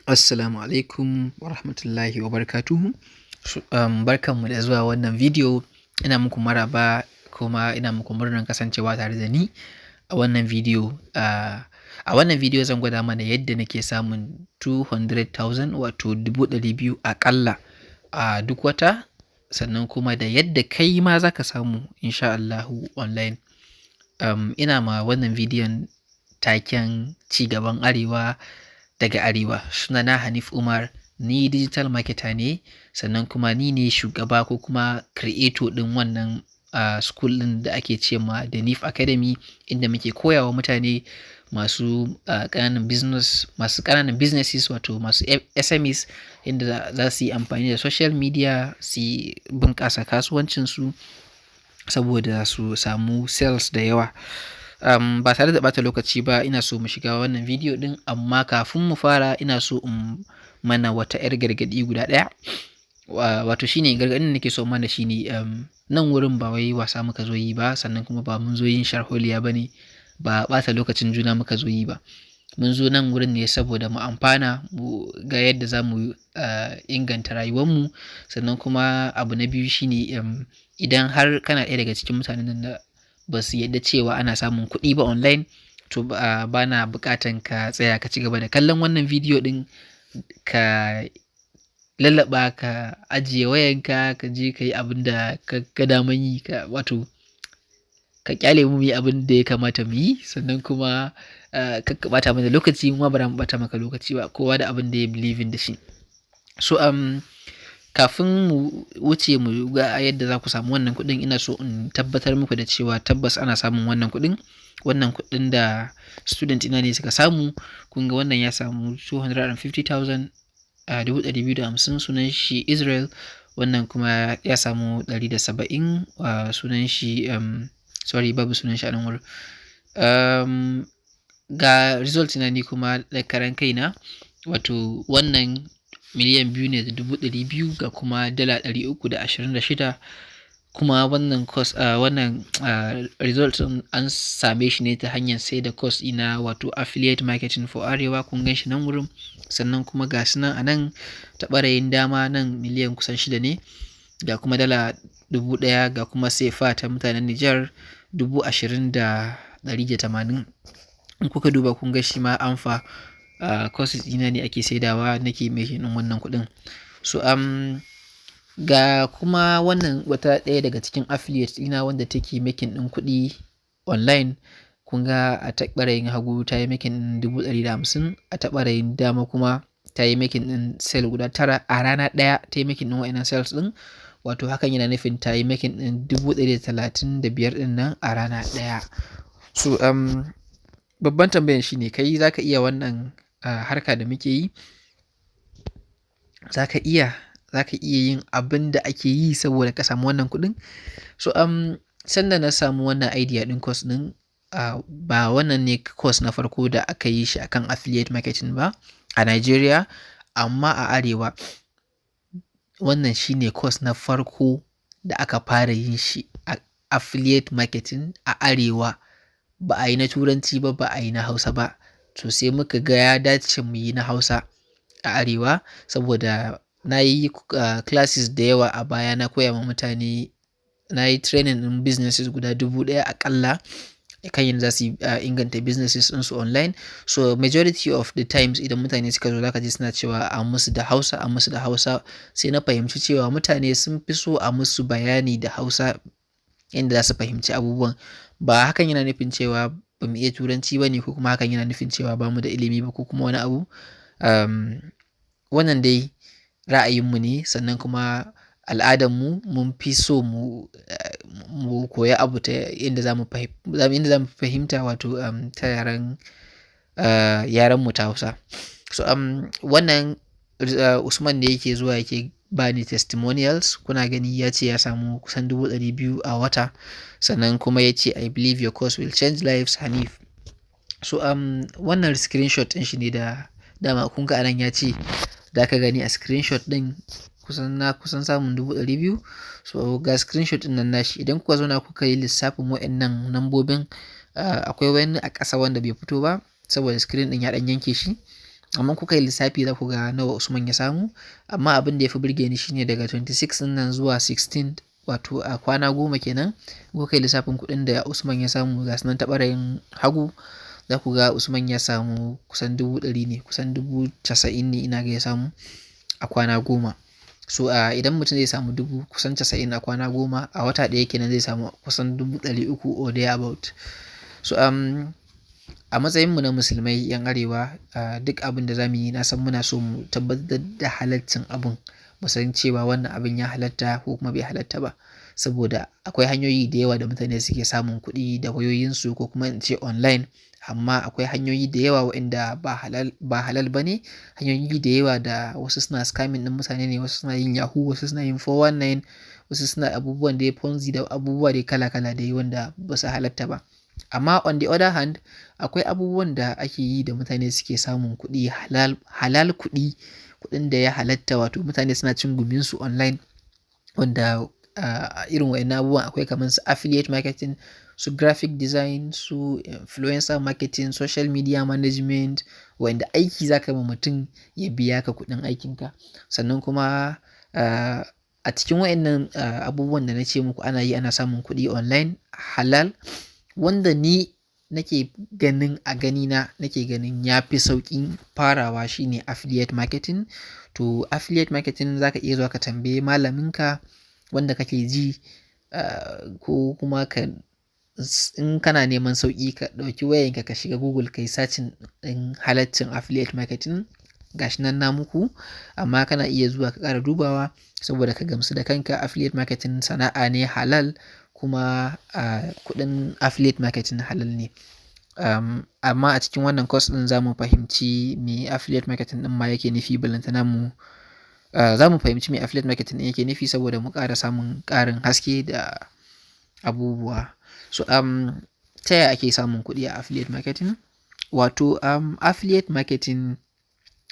Assalamu alaikum wa rahmatullahi wa barakatuhu. Barkanmu da zuwa wannan video. Ina muku maraba kuma ina muku murnar kasancewa tare da ni a wannan video. A wannan video zan gwada mana yadda nake samun 200,000, wato 200,000 aƙalla a duk wata, sannan kuma da yadda kai ma za ka samu insha Allahu online. Ina ma wannan bidiyon taken "Ci gaban Arewa daga Arewa". Sunana Hanif Umar, ni digital marketer ne, sannan kuma ni ne shugaba ko kuma creator ɗin wannan school ɗin da ake ce ma The Nif Academy, inda muke koya wa mutane masu ƙananan business, masu ƙananan businesses, wato masu SMEs, inda za su yi amfani da social media su bunƙasa kasuwancinsu saboda su samu sales da yawa. Ba tare da ɓata lokaci ba, ina so mu shiga wannan video ɗin, amma kafin mu fara ina so in mana wata 'yar gargaɗi guda ɗaya. Wato shine gargaɗin da nake so mana shine nan wurin ba wai wasa muka zo yi ba, sannan kuma ba mun zo yin sharholiya ba ne, ba ɓata lokacin juna muka zo yi ba. Mun zo nan wurin ne saboda mu amfana, mu ga yadda za mu inganta rayuwanmu. Sannan kuma abu na biyu shine idan har kana ɗaya daga cikin mutanen nan da ba su yarda cewa ana samun kuɗi ba online, to ba na buƙatan ka tsaya ka ci gaba da kallon wannan video ɗin. Ka lallaɓa ka ajiye wayanka, ka je ka yi abin da ka ga daman yi, ka wato ka ƙyale mu muyi abin da ya kamata mu yi. Sannan kuma kar ka ɓata mana lokaci, mu ma bara mu ɓata maka lokaci ba. Kowa da abin da ya believing da shi. So kafin mu wuce mu ga yadda za ku samu wannan kuɗin, ina so in tabbatar muku da cewa tabbas ana samun wannan kuɗin. Wannan kuɗin da student ina ne suka samu. Kun ga wannan ya samu 250,000, 250,000, sunan shi Israel. Wannan kuma ya samu 170, sunan shi, sorry, babu sunan shi a nan wurin. Ga result na ni kuma da karan kaina, wato wannan 2,200,000 ga kuma $326. Kuma wannan course, wannan result ɗin an same shi ne ta hanyar sai da course ɗina, wato Affiliate Marketing for Arewa. Kun gan shi nan wurin. Sannan kuma ga su nan a nan ta ɓarayin dama, nan miliyan kusan 6 ne, ga kuma $1,000, ga kuma sefa ta mutanen Nijar 20,180. In kuka duba kun ga shi ma amfa courses ɗina ne ake saidawa nake making ɗin wannan kuɗin. So ga kuma wannan wata ɗaya daga cikin affiliates ɗina wanda take making ɗin kuɗi online. Kun ga a ta ɓarayin hagu ta yi making ɗin 150,000, a ta ɓarayin dama kuma ta yi making ɗin sale guda tara a rana ɗaya ta yi making ɗin wa'innan sales ɗin. Wato hakan yana nufin ta yi making ɗin 135,000 ɗin nan a rana ɗaya. So babban tambayan shine, kai za ka iya wannan harka da muke yi? Za ka iya yin abin da ake yi saboda ka samu wannan kuɗin? So sanda na samu wannan idea ɗin course ɗin, ba wannan ne course na farko da aka yi shi akan affiliate marketing ba a Nigeria, amma a Arewa wannan shine course na farko da aka fara yin shi a affiliate marketing a Arewa. Ba a yi na Turanci ba, ba a yi na Hausa ba. To sai muka ga ya dace mu yi na Hausa a Arewa, saboda na yi classes da yawa a baya, na koya ma mutane, na yi training ɗin businesses guda 1,000 aƙalla kan yadda za su inganta businesses ɗinsu online. So majority of the times idan mutane suka zo, za ka ji suna cewa a musu da Hausa, a musu da Hausa. Sai na fahimci cewa mutane sun fi so a musu bayani da Hausa inda za su fahimci abubuwan. Ba hakan yana nufin cewa ba mu iya Turanci ba ne, ko kuma hakan yana nufin cewa ba mu da ilimi ba ko kuma wani abu. Wannan dai ra'ayinmu ne, sannan kuma al'adarmu mun fi so mu koya abu ta inda za mu fahimta, wato ta yaren mu ta Hausa. So wannan Usman ne yake zuwa yake ba ni testimonials. Kuna gani ya ce ya samu kusan 200,000 a wata. Sannan kuma ya ce, "I believe your course will change lives, Hanif." So wannan screenshot ɗin shi ne da dama. Kun ga anan ya ce da ka gani a screenshot ɗin kusan na kusan samun 200,000. So ga screenshot ɗin nan nashi. Idan kuka zauna kuka yi lissafin waɗannan nambobin, akwai wani a ƙasa wanda bai fito ba saboda screen ɗin ya ɗan yanke shi. Amma kuka yi lissafi, za ku ga nawa Usman ya samu. Amma abin da ya fi burge ni shine daga 26 ɗin nan zuwa 16, wato a kwana 10 kenan, kuka yi lissafin kuɗin da Usman ya samu, ga su nan ta ɓarayin hagu, za ku ga Usman ya samu kusan 100,000 ne, kusan 90,000 ne ina ga ya samu a kwana 10. So idan mutum zai samu dubu kusan casa'in a kwana 10, a wata ɗaya kenan zai samu kusan 300,000 or there about. So a matsayin mu na musulmai 'yan arewa, duk abin da za mu yi, na san muna so mu tabbatar da halaccin abun. Mu san cewa wannan abin ya halatta ko kuma bai halatta ba. Saboda akwai hanyoyi da yawa da mutane suke samun kuɗi da wayoyinsu, ko kuma in ce online. Amma akwai hanyoyi da yawa waɗanda ba halal ba ne. Hanyoyi da yawa da wasu suna scamming ɗin mutane ne, wasu suna yin yahoo, wasu suna yin 419, wasu suna abubuwan dai Ponzi da abubuwa dai kala kala dai wanda ba su halatta ba. Amma on the other hand, akwai abubuwan da ake yi da mutane suke samun kuɗi halal, halal kuɗi, kuɗin da ya halatta, wato mutane suna cin guminsu online, wanda irin waɗannan abubuwan akwai kamar su affiliate marketing, su graphic design, su influencer marketing, social media management, wanda aiki za ka yi ma mutum ya biya ka kuɗin aikinka. Sannan kuma a cikin waɗannan abubuwan da na ce muku ana yi ana samun kuɗi online halal, wanda ni nake ganin, a ganina nake ganin ya fi sauƙin farawa, shine affiliate marketing. To, affiliate marketing za ka iya zuwa ka tambayi malaminka wanda kake ji, ko kuma ka in kana neman sauƙi, ka ɗauki wayanka ka shiga Google, ka yi searching ɗin halaccin affiliate marketing. Gashi nan na muku, amma kana iya zuwa ka ƙara dubawa saboda ka gamsu da kanka, affiliate marketing sana'a ne halal, kuma kuɗin affiliate marketing halal ne. Amma a cikin wannan course ɗin za mu fahimci me affiliate marketing ɗin ma yake nufi, ballantana mu za mu fahimci me affiliate marketing ɗin yake nufi saboda mu ƙara samun ƙarin haske da abubuwa. So ta yaya ake samun kuɗi a affiliate marketing? Wato affiliate marketing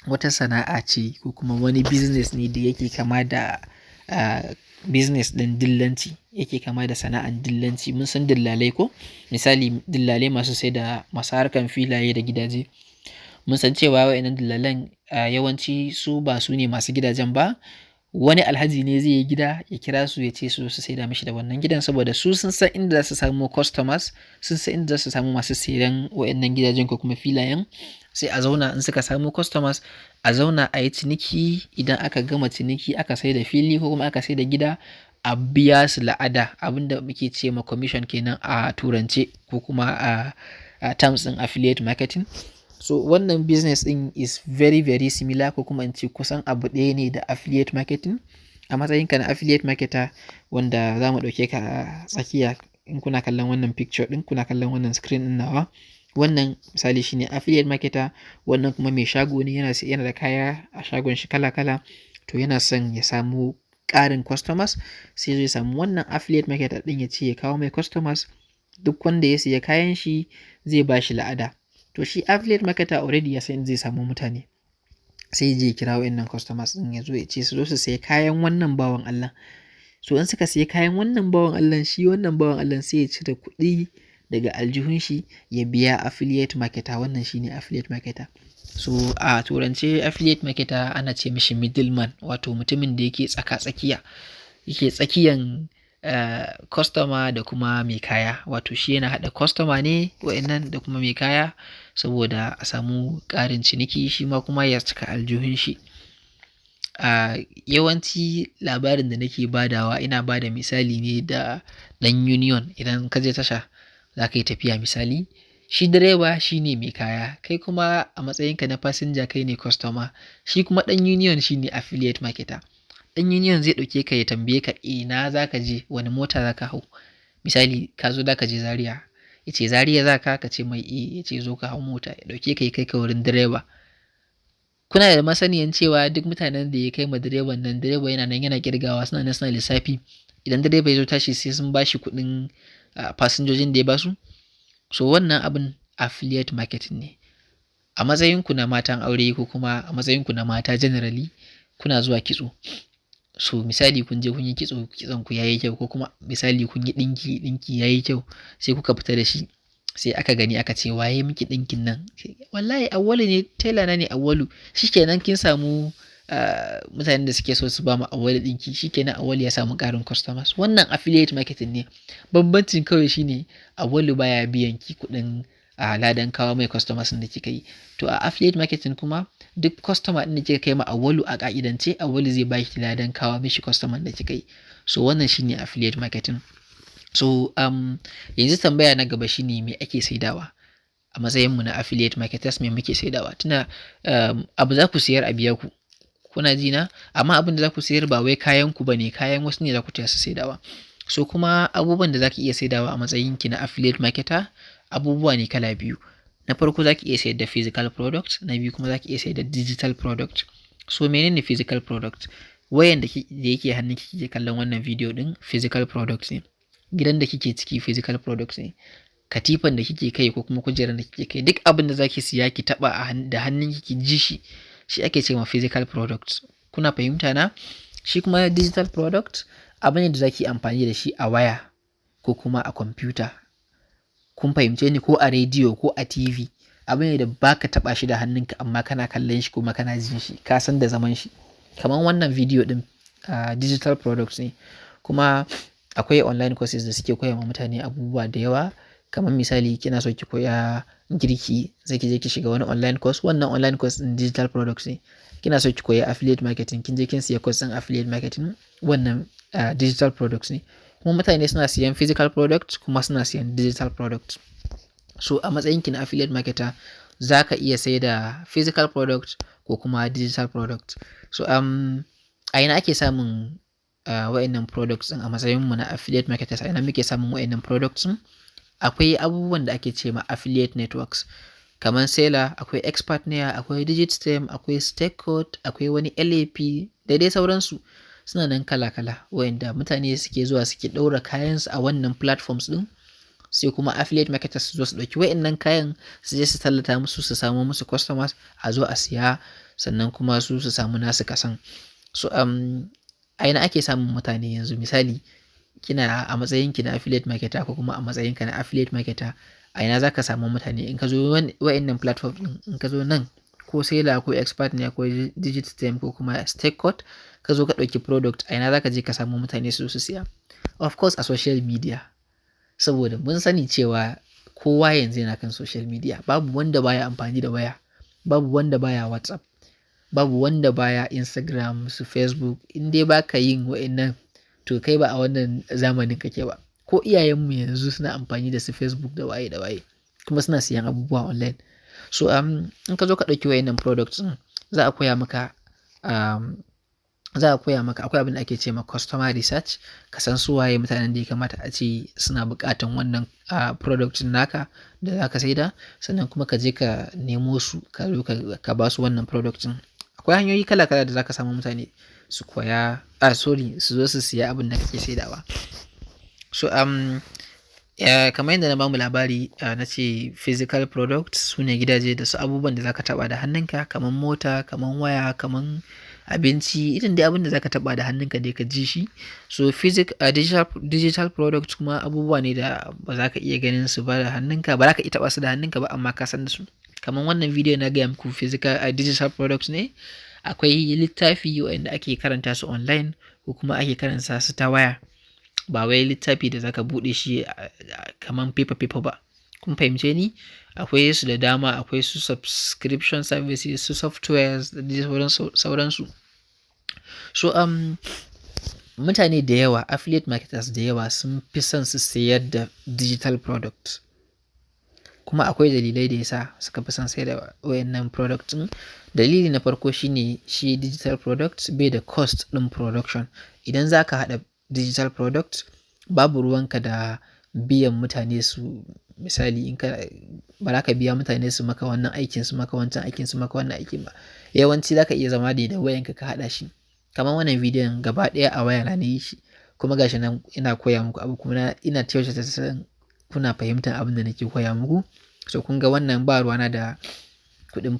wata sana'a ce ko kuma wani business ne da yake kama da business ɗin dillanci, yake kama da sana'an dillanci. Mun san dillalai ko? Misali, dillalai masu saida, masu harkar filaye da gidaje. Mun san cewa waɗannan dillalan yawanci su ba su ne masu gidajen ba. Wani alhaji ne zai yi gida, ya kira su, ya ce su zo su saida mashi da wannan gidan, saboda su sun san inda za su samu customers, sun san inda za su samu masu sayen waɗannan gidajen ko kuma filayen. Sai a zauna, in suka samu customers, a zauna a yi ciniki. Idan aka gama ciniki, aka saida fili ko kuma aka saida gida, a biya su la'ada, abin da muke ce ma commission kenan a turance ko kuma a terms ɗin affiliate marketing. So wannan business ɗin is very very similar, ko kuma in ce kusan abu ɗaya ne da affiliate marketing. A matsayinka na affiliate marketer, wanda za mu ɗauke ka a tsakiya, in kuna kallon wannan picture ɗin, kuna kallon wannan screen ɗin nawa. Wannan misali shine affiliate marketer, wannan kuma mai shago ne, yana da kaya a shagon shi kala kala. To, yana son ya samu ƙarin customers, sai zai samu wannan affiliate marketer ɗin, ya ce ya kawo mai customers. Duk wanda ya siya kayan shi, zai ba shi la'ada. To, shi affiliate marketer already ya san inda zai samu mutane. Sai ya je ya kira waɗannan customers ɗin, ya zo ya ce su zo su sayi kayan wannan bawan Allah. So in suka sayi kayan wannan bawan Allahn, shi wannan bawan Allahn sai ya cire kuɗi daga aljihun shi ya biya affiliate marketer. Wannan shine affiliate marketer. So a turance affiliate marketer ana ce mashi middleman, wato mutumin da yake tsaka-tsakiya, yake tsakiyan customer da kuma mai kaya. Wato shi yana haɗa customer ne waɗannan da kuma mai kaya saboda a samu ƙarin ciniki, shi ma kuma ya cika aljihun shi. Yawanci labarin da nake badawa, ina ba da misali ne da ɗan union. Idan ka je tasha za ka yi tafiya misali, shi direba shi ne mai kaya, kai kuma a matsayinka na fasinja kai ne customer. Shi kuma ɗan union shi ne affiliate marketer. Ɗan union zai ɗauke ka, ya tambaye ka ina za ka je, wane mota za ka hau. Misali, ka zo za ka je Zaria, ya ce Zaria za ka? Ka ce mai eh, ya ce zo ka hau mota, ya ɗauke ka, ya kai ka wurin direba. Kuna da masaniyan cewa duk mutanen da ya kai ma direban nan, direba yana nan yana ƙirgawa, suna nan suna lissafi. Idan direba ya zo tashi, sai sun bashi kuɗin fasinjojin da ya basu. So wannan abun affiliate marketing ne. A matsayinku na matan aure ko kuma a matsayinku na mata generally, kuna zuwa kitso. So misali kun je kun yi kitso, kitson ku yayi kyau, ko kuma misali kun yi ɗinki, ɗinki yayi kyau, sai kuka fita da shi. Sai aka gani aka ce, "Waye miki ɗinkin nan?" "Wallahi Awwalu ne, tela na ne Awwalu." Shikenan, kin samu mutanen da suke so su ba mu Awwalu ɗinki. Shikenan, Awwalu ya samu ƙarin customers. Wannan affiliate marketing ne. Bambancin kawai shine Awwalu baya biyan ki kuɗin a ladan kawo mai customers da kika yi. To, a affiliate marketing kuma, duk customer ɗin da kika kai ma Awwalu, a ƙa'idance Awwalu zai baki ladan kawo mishi customer da kika yi. So wannan shine affiliate marketing. So yanzu tambaya na gaba shine, me ake saidawa? A matsayin mu na affiliate marketers, me muke saidawa? Tuna abu za ku siyar a biya ku, kuna ji na? Amma abin da za ku sayar ba wai kayan ku bane, kayan wasu ne za ku taya su saidawa. So kuma abubuwan da za ki iya saidawa a matsayin ki na affiliate marketer abubuwa ne kala biyu. Na farko, za ki iya sayar da physical product. Na biyu kuma, za ki iya sayar da digital product. So menene physical product? Wayan da yake hannunki kike kallon wannan video din physical product ne. Gidan da kike ciki physical product ne. Katifan da kike kai ko kuma kujerar da kike kai, duk abin da zaki siya ki taba da hannunki ki ji shi, shi ake cewa physical product. Kuna fahimta na? Shi kuma digital product abu ne da zaki amfani da shi a waya ko kuma a kwamfuta, kun fahimce ni? Ko a rediyo ko a TV. Abu ne da baka taba shi da hannunka amma kana kallon shi kuma kana jin shi, ka san da zaman shi. Kamar wannan video din digital product ne. Kuma akwai online courses da suke koya ma mutane abubuwa da yawa. Kamar misali, kina so ki koya girki, sai ki je ki shiga wani online course. Wannan online course din digital products ne. Kina so ki koya affiliate marketing, kin je kin siya course din affiliate marketing. Wannan digital products ne. Kuma mutane suna siyan physical product kuma suna siyan digital product. So a matsayin ki na affiliate marketer, za ka iya sai da physical product ko kuma digital product. So a ina ake samun wa'innan products din a matsayin mu na affiliate marketers? A ina muke samun wa'innan products din? Akwai abubuwan da ake ce ma affiliate networks, kamar Selar, akwai Expertnaire, akwai Digitstem, akwai Stakecut, akwai wani LAP da dai sauransu. Suna nan kala-kala, wa'inda mutane suke zuwa suke ɗaura kayansu a wannan platforms ɗin, sai kuma affiliate marketers su zo su ɗauki wa'innan kayan su je su tallata musu, su samo musu customers, a zo a siya, sannan kuma su su samu nasu kasan. So a ina ake samun mutane yanzu? Misali, kina a matsayin ki na affiliate marketer ko kuma a matsayin ka na affiliate marketer, a ina za ka samu mutane? In ka zo wa'innan platform ɗin, in ka zo nan, ko Selar ko Expertnaire ko Digitstem ko kuma Stakecut, ka zo ka ɗauki product, a ina za ka je ka samu mutane su zo su siya? Of course, a social media. Saboda mun sani cewa kowa yanzu yana kan social media. Babu wanda baya amfani da waya, babu wanda baya WhatsApp, babu wanda baya Instagram, su Facebook. In dai baka yin wa'innan, to kai ba a wannan zamanin kake ba. Ko iyayenmu yanzu suna amfani da su Facebook da waye da waye, kuma suna siyan abubuwa online. So in ka zo ka ɗauki wa'innan products ɗin, za a koya maka akwai abin da ake ce ma customer research. Ka san su waye mutanen da ya kamata a ce suna buƙatan wannan product naka da za ka saida, sannan kuma ka je ka nemo su, ka zo ka ba su wannan product ɗin. Akwai hanyoyi kala kala da za ka samu mutane su koya, ah, sorry, su zo su siya abin da kake saidawa. So kamar yadda na bamu labari, na ce physical products su ne gidaje da su abubuwan da za ka taɓa da hannunka, kamar mota, kamar waya, kamar abinci, irin dai abin da za ka taɓa da hannunka dai ka ji shi. So digital products kuma abubuwa ne da ba za ka iya ganin su ba da hannunka, ba za ka iya taɓa su da hannunka ba, amma ka san da su. Kamar wannan video na gaya muku physical digital products ne. Akwai littafi waɗanda ake karanta su online ko kuma ake karanta su ta waya. Ba wai littafi da za ka buɗe shi kamar paper paper ba. Kun fahimce ni? Akwai su da dama, akwai su subscription services, su softwares da dai sauransu. So mutane da yawa, affiliate marketers da yawa, sun fi son su sayar da digital product. Kuma akwai dalilai da ya sa suka fi son sayar da wayannan product ɗin. Dalili na farko shine shi digital product bai da cost ɗin production. Idan za ka haɗa digital product, babu ruwan ka da biyan mutane su, misali, in ka ba za ka biya mutane su maka wannan aikin, su maka wancan aikin, su maka wannan aikin ba. Yawanci za ka iya zama dai da wayanka ka haɗa shi. Kamar wannan bidiyon, gaba ɗaya a wayana na yi shi, kuma ga shi nan ina koya muku abu, kuma ina kyautata zaton kuna fahimtar abin da nake koya muku. So kun ga wannan ba ruwana da kuɗin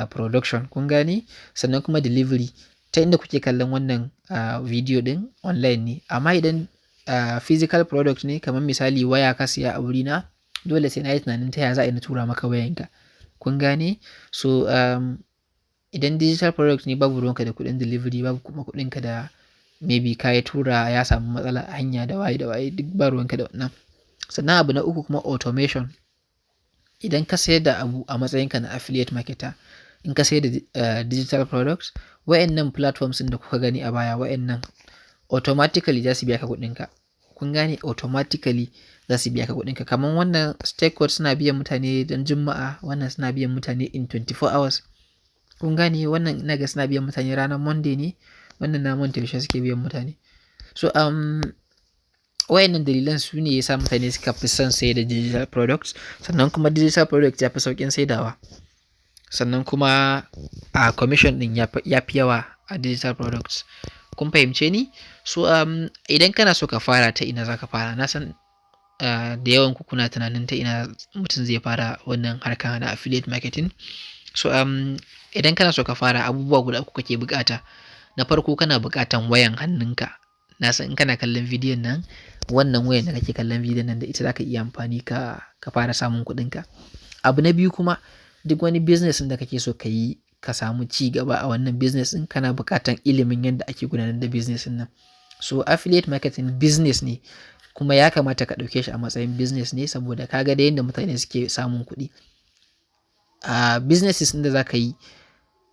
production, kun gane? Sannan kuma delivery, ta inda kuke kallon wannan video ɗin online ne. Amma idan physical product ne, kamar misali waya ka siya a wurina, Dole sai na yi tunanin ta yaya za a yi na tura maka wayanka. Kun gane? So idan digital product ne, babu ruwanka da kuɗin delivery, babu kuma kuɗinka da maybe ka yi tura ya samu matsala a hanya da waye da waye, duk ba ruwanka da wannan. Sannan abu na uku kuma, automation. Idan ka sayar da abu a matsayinka na affiliate marketer, in ka sayar da digital products, wayannan platforms ɗin da kuka gani a baya, wayannan automatically za su biya ka kuɗinka. Kun gane? Automatically za su biya ka kuɗinka. Kaman wannan Stakecut suna biyan mutane don Juma'a, wannan suna biyan mutane in 24 hours. Kun gane? Wannan ina ga suna biyan mutane ranar Monday ne, wannan na manta yaushe suke biyan mutane. So wayannan dalilan su ne yasa mutane suka fi son sayar da digital products. Sannan kuma digital products ya fi sauƙin saidawa. Sannan kuma a commission ɗin ya fi yawa a digital products. Kun fahimce ni? So idan kana so ka fara, ta ina za ka fara? Na san da yawan ku kuna tunanin ta ina mutum zai fara wannan harka na affiliate marketing. So idan kana so ka fara, abubuwa guda uku kake buƙata. Na farko, kana buƙatan wayan hannunka. Na san in kana kallon bidiyon nan, wannan wayan da kake kallon bidiyon nan da ita, za ka iya amfani ka fara samun kuɗinka. Abu na biyu kuma, duk wani business ɗin da kake so ka yi ka samu ci gaba a wannan business ɗin, kana buƙatan ilimin yadda ake gudanar da business ɗin nan. So affiliate marketing business ne, kuma ya kamata ka ɗauke shi a matsayin business ne, saboda ka ga da yadda mutane suke samun kuɗi. A businesses ɗin da za ka yi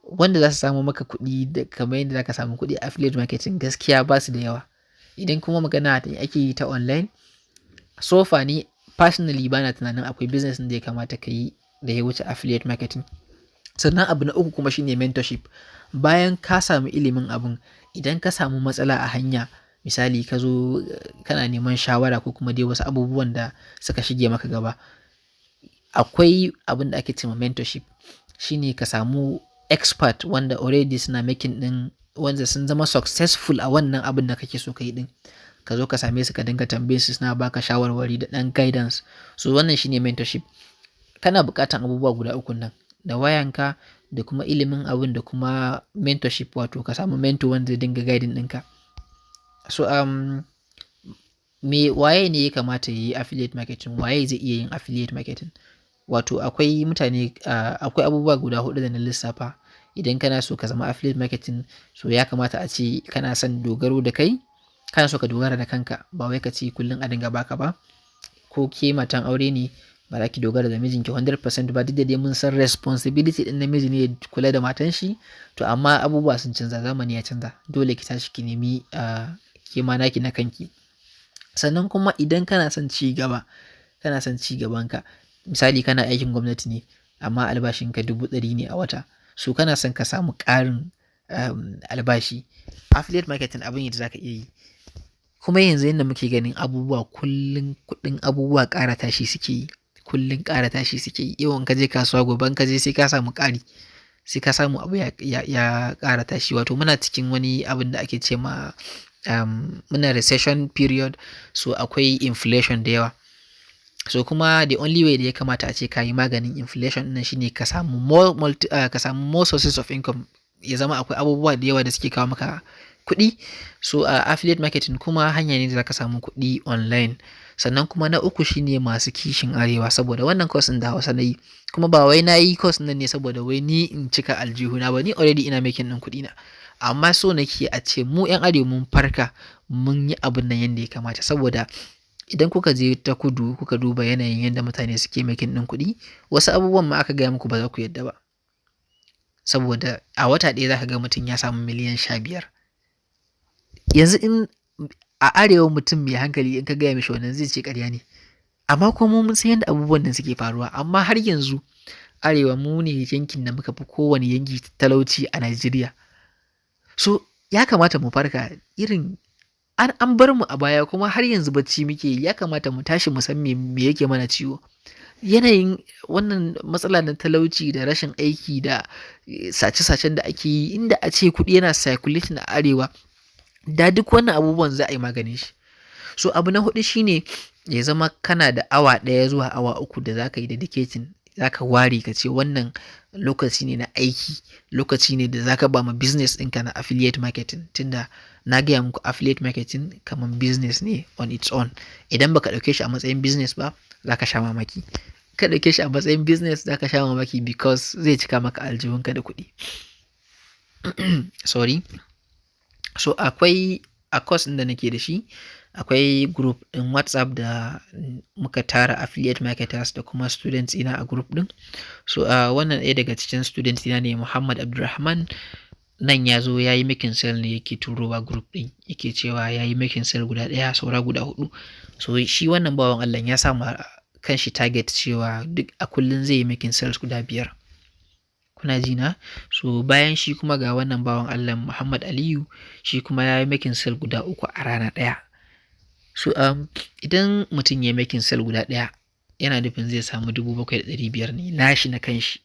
wanda za su samo maka kuɗi da kamar yadda za ka samu kuɗi a affiliate marketing, gaskiya ba su da yawa. Idan kuma magana ake yi ta online, so far ni personally bana tunanin akwai business ɗin da ya kamata ka yi da ya wuce affiliate marketing. Sannan abu na uku kuma shine mentorship. Bayan ka samu ilimin abun, idan ka samu matsala a hanya, misali ka zo kana neman shawara ko kuma dai wasu abubuwan da suka shige maka gaba, akwai abin da ake ce ma mentorship. Shine ka samu expert wanda already suna making ɗin, wanda sun zama successful a wannan abin da kake so ka yi ɗin. Ka zo ka same su, ka dinga tambaye su, suna baka shawarwari da ɗan guidance. So wannan shine mentorship. Kana buƙatan abubuwa guda ukun nan, da wayanka, da kuma ilimin abun, da kuma mentorship, wato ka samu mentor wanda zai dinga guiding ɗinka. So me waye ne ya kamata yayi affiliate marketing? Waye zai iya yin affiliate marketing? Wato akwai mutane, akwai abubuwa guda huɗu da na lissafa. Idan kana so ka zama affiliate marketing, so ya kamata a ce kana son dogaro da kai, kana so ka dogara da kanka, ba wai ka ce kullum a dinga baka ba. Ko ke matan aure ne, ba za ki dogara da mijinki 100% ba, duk da dai mun san responsibility ɗin namiji ne ya kula da matan shi. To amma abubuwa sun canza, zamani ya canza. Dole ki tashi ki nemi ke ma naki na kanki. Sannan kuma idan kana son ci gaba, kana son ci gabanka, misali kana aikin gwamnati ne amma albashinka 100,000 ne a wata. So kana son ka samu ƙarin albashi. Affiliate marketing abin ne da za ka iya yi. Kuma yanzu yanda muke ganin abubuwa, kullum kuɗin abubuwa ƙara tashi suke yi. Kullum ƙara tashi suke yi. Yau in ka je kasuwa, gobe in ka je sai ka samu ƙari. Sai ka samu abu ya ƙara tashi. Wato muna cikin wani abin da ake ce ma muna recession period, so akwai inflation da yawa. So kuma the only way da ya kamata a ce ka yi maganin inflation ɗin nan shine ka samu more sources of income. Ya zama akwai abubuwa da yawa da suke kawo maka kuɗi. So affiliate marketing kuma hanya ne da za ka samu kuɗi online. Sannan kuma na uku shine masu kishin Arewa, saboda wannan course ɗin da Hausa na yi. Kuma ba wai na yi course nan ne saboda wai ni in cika aljihuna ba, ni already ina making ɗin kuɗina. Amma so nake a ce mu 'yan Arewa mun farka, mun yi abun nan yanda ya kamata, saboda idan kuka je ta kudu kuka duba yanayin yadda mutane suke making ɗin kuɗi, wasu abubuwan ma aka gaya muku ba za ku yarda ba. Saboda a wata ɗaya za ka ga mutum ya samu miliyan 15. Yanzu in a Arewa mutum mai hankali in ka gaya mishi wannan, zai ce ƙarya ne. Amma kuma mu mun san yadda abubuwan nan suke faruwa. Amma har yanzu Arewa mu ne yankin da muka fi kowane yanki talauci a Najeriya. So ya kamata mu farka, irin an bar mu a baya kuma har yanzu bacci muke yi. Ya kamata mu tashi mu san me yake mana ciwo. Yanayin wannan matsala na talauci da rashin aiki da sace-sacen da ake yi, inda a ce kuɗi yana circulating a Arewa, da duk wannan abubuwan za a yi maganin shi. So abu na huɗu shine ya zama kana da awa 1 zuwa awa 3 da za ka yi dedicating. Za ka ware ka ce wannan lokaci ne na aiki, lokaci ne da za ka ba ma business ɗinka na affiliate marketing. Tunda na gaya muku, affiliate marketing kamar business ne on its own. Idan baka ɗauke shi a matsayin business ba, za ka sha mamaki. Ka ɗauke shi a matsayin business, za ka sha mamaki, because zai cika maka aljihunka da kuɗi. Sorry. So akwai a course ɗin da nake da shi, akwai group ɗin WhatsApp da muka tara affiliate marketers da kuma students ina a group ɗin. So wannan ɗaya daga cikin students ina ne, Muhammad Abdulrahman. Nan ya zo ya yi making sale ne, yake turowa group ɗin, yake cewa ya yi making sale guda ɗaya, saura guda huɗu. So shi wannan bawan Allah ya sa ma kanshi target cewa duk a kullum zai yi making sales guda biyar. Kuna ji na? So bayan shi kuma ga wannan bawan Allah, Muhammad Aliyu, shi kuma ya yi making sale guda uku a rana ɗaya. So idan mutum ya yi making sale guda ɗaya, yana nufin zai samu 7,500 ne nashi na kanshi.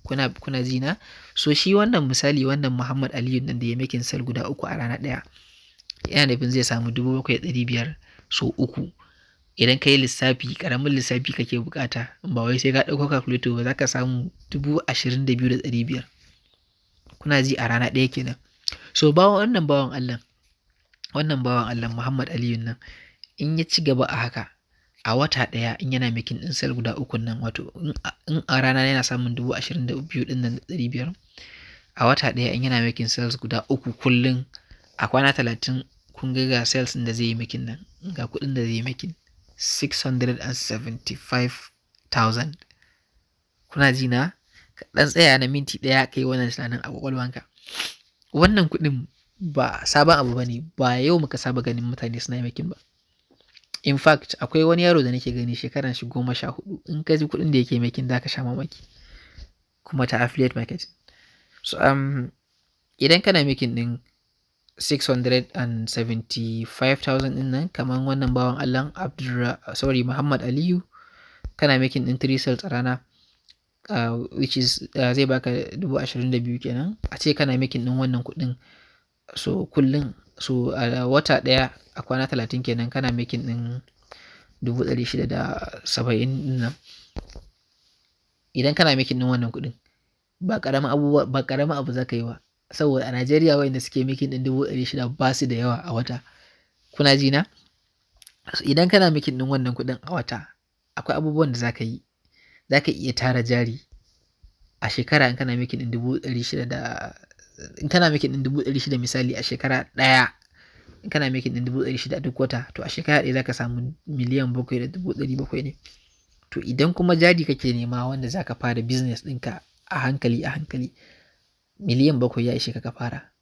Kuna ji na? So shi wannan, misali, wannan Muhammad Aliyu nan da ya making sale guda uku a rana ɗaya, yana nufin zai samu 7,500 so uku. Idan ka yi lissafi, ƙaramin lissafi kake buƙata, ba wai sai ka ɗauko calculator ba, za ka samu 22,500. Kuna ji, a rana ɗaya kenan. So bawan wannan bawan Allah, wannan bawan Allah Muhammad Aliyu nan, in ya ci gaba a haka, a wata ɗaya in yana making ɗin sale guda ukun nan, wato in a rana yana samun 22,000 ɗin nan da ɗari biyar, a wata ɗaya in yana making sales guda uku kullum, a kwana 30, kun ga ga sales ɗin da zai yi making nan, ga kuɗin da zai yi making, 675,000. Kuna ji na? Ka ɗan tsaya na minti ɗaya ka yi wannan tunanin a ƙwaƙwalwanka. Wannan kuɗin ba sabon abu bane, ba yau muka saba ganin mutane suna making ba. In fact, akwai wani yaro da nake gani, shekaran shi 14, in ka ji kuɗin da yake making, za ka sha mamaki. Kuma ta affiliate marketing. So idan kana making ɗin 675,000 ɗin nan kamar wannan bawan Allah Abdulra, sorry, Muhammad Aliyu, kana making ɗin three sales a rana, which is zai baka 22,000 kenan. A ce kana making ɗin wannan kuɗin so kullum, so a wata ɗaya, a kwana 30 kenan, kana making ɗin 670,000 ɗin nan. Idan kana making ɗin wannan kuɗin, ba ƙaramin abu, ba ƙaramin abu za ka yi ba. Saboda a Najeriya wayanda suke making ɗin 600,000 ba su da yawa a wata. Kuna ji na? Idan kana making ɗin wannan kuɗin a wata, akwai abubuwan da za ka yi. Za ka iya tara jari a shekara in kana making ɗin dubu ɗari shida da, in kana making ɗin 600,000, misali, a shekara ɗaya, in kana making ɗin 600,000 duk wata, to a shekara ɗaya za ka samu 7,700,000 ne. To idan kuma jari kake nema wanda za ka fara business ɗinka a hankali a hankali, 7 miliyan ya ishe ka ka fara.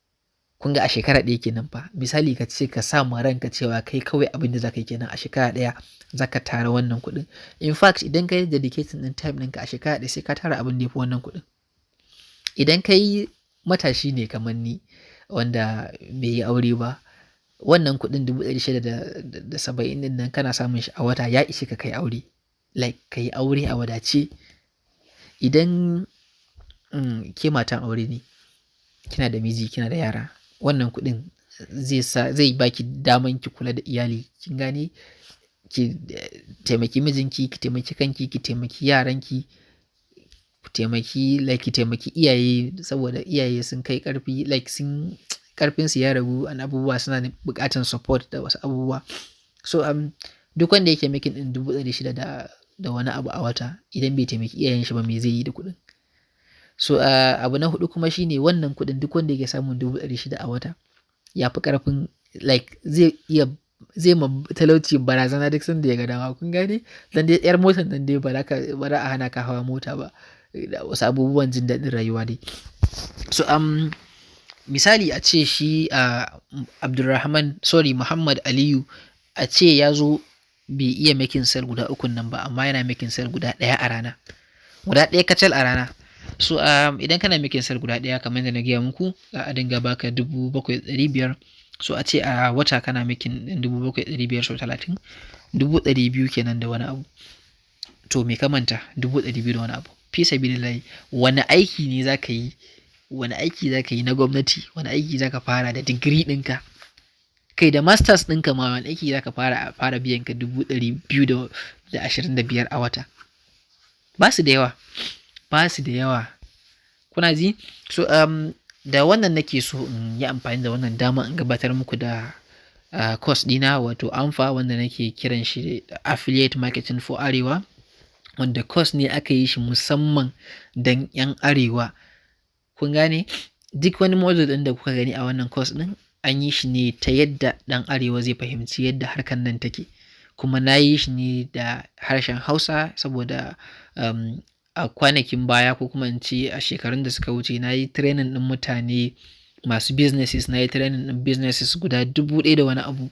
Kun ga a shekara ɗaya kenan fa. Misali, ka ce ka sa ma ranka cewa kai kawai abin da za ka yi kenan, a shekara ɗaya za ka tara wannan kuɗin. In fact, idan ka yi dedicating ɗin time ɗinka, a shekara ɗaya sai ka tara abin da ya fi wannan kuɗin. Idan kai matashi ne kamar ni wanda bai yi aure ba, wannan kuɗin 670,000 ɗin nan kana samun shi a wata, ya ishe ka kai aure. Like ka yi aure a wadace. Idan ke matan aure ne, kina da miji, kina da yara, wannan kuɗin zai sa, zai baki daman ki kula da iyali. Kin gane? Ki taimaki mijinki, ki taimaki kanki, ki taimaki yaranki, ku taimaki, like ki taimaki iyaye, saboda iyaye sun kai ƙarfi, like sun ƙarfinsu ya ragu an abubuwa, suna buƙatan support da wasu abubuwa. So duk wanda yake making ɗin 600,000 da wani abu a wata, idan bai taimaki iyayen shi ba, me zai yi da kuɗin? So abu na huɗu kuma shine wannan kuɗin, duk wanda yake samun 600,000 a wata ya fi ƙarfin, like zai iya zai ma talauci barazana duk sanda ya ga dama. Kun gane? Dan dai 'yar motar nan dai ba za ka, ba za a hana ka hawa mota ba, da wasu abubuwan jin daɗin rayuwa dai. So misali, a ce shi Abdulrahman, sorry, Muhammad Aliyu, a ce ya zo bai iya making sale guda ukun nan ba, amma yana making sale guda ɗaya a rana. Guda ɗaya kacal a rana. So idan kana making sale guda ɗaya, kamar yadda na gaya muku, za a dinga baka 7,500. So a ce a wata kana making ɗin 7,500 sau 30, 200,000 kenan da wani abu. To me ka manta? 200,000 da wani abu. Fi sabilillahi, wane aiki ne za ka yi? Wane aiki za ka yi na gwamnati? Wane aiki za ka fara da digiri ɗinka? Kai, da masters ɗinka ma, wane aiki za ka fara a fara biyan ka 225,000 a wata? Ba su da yawa, ba su da yawa. Kuna ji? So da wannan nake so in yi amfani da wannan dama in gabatar muku da course ɗina, wato AMFA, wanda nake kiran shi Affiliate Marketing for Arewa, wanda course ne aka yi shi musamman don 'yan Arewa. Kun gane? Duk wani module ɗin da kuka gani a wannan course ɗin, an yi shi ne ta yadda ɗan Arewa zai fahimci yadda harkar nan take. Kuma na yi shi ne da harshen Hausa saboda a kwanakin baya, ko kuma in ce a shekarun da suka wuce, na yi training ɗin mutane masu businesses, na yi training ɗin businesses guda 1000 da wani abu.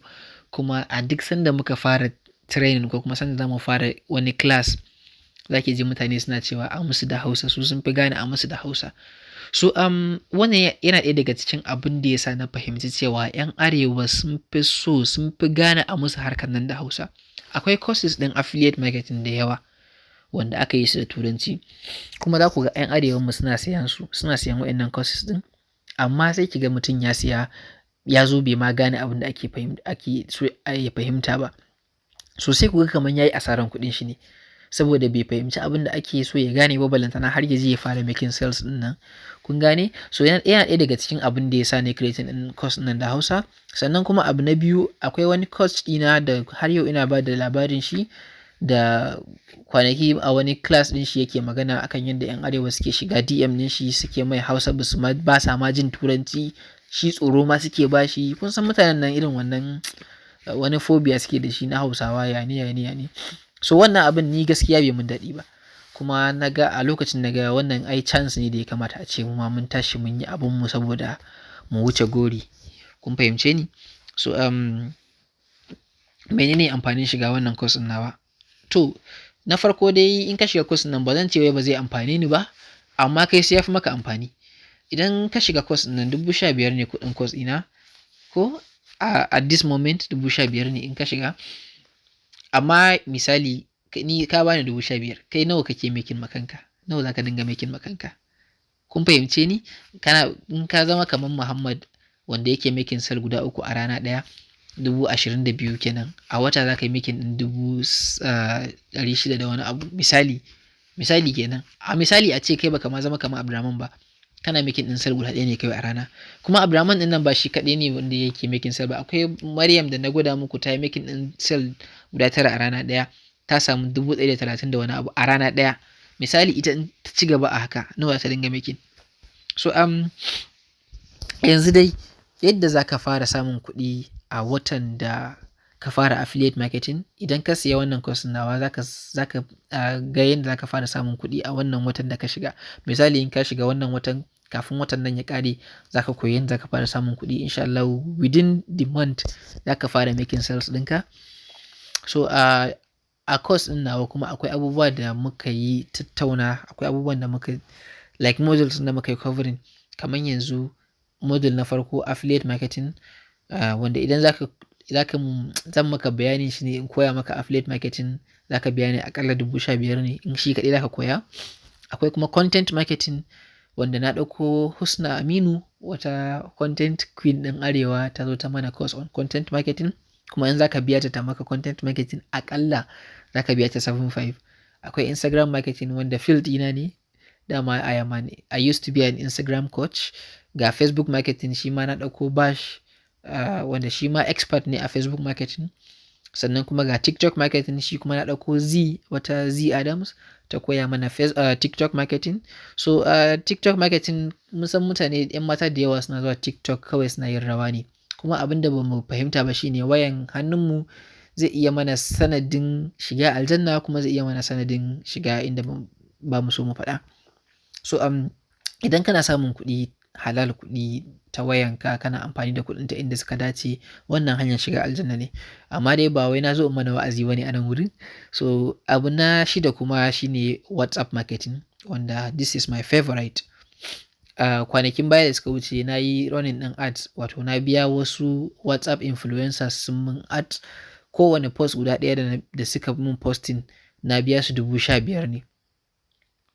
Kuma a duk sanda muka fara training ko kuma sanda zamu fara wani class, za ki ji mutane suna cewa a musu da Hausa, su sun fi gane a musu da Hausa. So wannan yana ɗaya daga cikin abin da ya sa na fahimci cewa 'yan Arewa sun fi so, sun fi gane a musu harkar nan da Hausa. Akwai courses ɗin affiliate marketing da yawa wanda aka yi su da Turanci. Kuma za ku ga 'yan Arewan mu suna siyan su, suna siyan waɗannan courses ɗin. Amma sai ki ga mutum ya siya, ya zo bai ma gane abin da ake so ya fahimta ba. So sai ku ga kamar ya yi asarar kuɗin shi ne. Saboda bai fahimci abin da ake so ya gane ba, balantana har ya je ya fara making sales ɗin nan. Kun gane? So yana ɗaya daga cikin abin da ya sa na creating ɗin course ɗin nan da Hausa. Sannan kuma abu na biyu, akwai wani course ɗina da har yau ina ba da labarin shi, da kwanaki a wani class ɗin shi yake magana akan yadda 'yan Arewa suke shiga DM ɗin shi, suke mai Hausa, basu ma ba sa ma jin Turanci, shi tsoro ma suke ba shi. Kun san mutanen nan, irin wannan wani phobia suke da shi na Hausawa, yane yane yane. So wannan abin ni gaskiya bai mun daɗi ba. Kuma na ga a lokacin na ga wannan ai chance ne da ya kamata a ce mu ma mun tashi mun yi abun mu saboda mu wuce gori. Kun fahimce ni? So menene amfanin shiga wannan course ɗin nawa? To, na farko dai, in ka shiga course nan, ba zan ce wai ba zai amfane ni ba, amma kai sai ya fi maka amfani. Idan ka shiga course ɗin nan, 15,000 ne kuɗin course ɗina, ko at this moment 15,000 ne in ka shiga. Amma misali ni ka bani 15,000, kai nawa kake making ma kanka? Nawa za ka dinga making ma kanka? Kun fahimce ni? Kana in ka zama kamar Muhammad wanda yake making sale guda uku a rana ɗaya, 22,000 kenan. A wata za ka yi making ɗin 600,000 da wani abu. Misali, misali kenan. A misali a ce kai baka ma zama kamar Abdurrahman ba. Kana making ɗin sale guda ɗaya ne kawai a rana. Kuma Abdurrahman ɗin nan ba shi kaɗai ne wanda yake making sale ba. Akwai Maryam da na gwada muku, ta yi making ɗin sale guda tara a rana ɗaya. Ta samu 1,030 da wani abu a rana ɗaya. Misali ita in ta ci gaba a haka, nawa za ta dinga making? So yanzu dai yadda za ka fara samun kuɗi a watan da ka fara affiliate marketing, idan ka siya wannan course nawa, za ka ga yadda za ka fara samun kuɗi a wannan watan da ka shiga. Misali in ka shiga wannan watan, kafin watan nan ya ƙare, za ka koyi yadda za ka fara samun kuɗi. In sha Allah within the month za ka fara making sales ɗinka. So a course ɗin nawa kuma akwai abubuwa da muka yi tattauna, akwai abubuwan da muka like modules da muka yi covering. Kamar yanzu module na farko, affiliate marketing, wanda idan zaka zan maka bayanin shi ne in koya maka affiliate marketing, za ka biya ni aƙalla 15,000 ne in shi kaɗai za ka koya. Akwai kuma content marketing, wanda na ɗauko Husna Aminu, wata content queen ɗin Arewa, ta zo ta mana course on content marketing. Kuma in za ka biya ta ta maka content marketing, aƙalla za ka biya ta 7,500. Akwai Instagram marketing, wanda field ɗina ne. Dama I used to be an Instagram coach. Ga Facebook marketing, shi ma na ɗauko Bash, wanda shi ma expert ne a Facebook marketing. Sannan kuma ga TikTok marketing, shi kuma na ɗauko Z, wata Z Adams, ta koya mana TikTok marketing. So TikTok marketing, mun san mutane 'yan mata da yawa suna zuwa TikTok kawai suna yin rawa ne. Kuma abin da ba mu fahimta ba shine wayan hannunmu zai iya mana sanadin shiga aljanna, kuma zai iya mana sanadin shiga inda ba mu so mu faɗa. So idan kana samun kuɗi halal, kuɗi ta wayanka, kana amfani da kuɗin ta inda suka dace, wannan hanyar shiga aljanna ne. Amma dai ba wai na zo in mana wa'azi ba ne a nan wurin. So abu na shida kuma shine WhatsApp marketing, wanda this is my favorite. Kwanakin baya da suka wuce na yi running ɗin ads, wato na biya wasu WhatsApp influencers sun mun ads. Kowane post guda ɗaya da suka mun posting, na biya su 15,000 ne.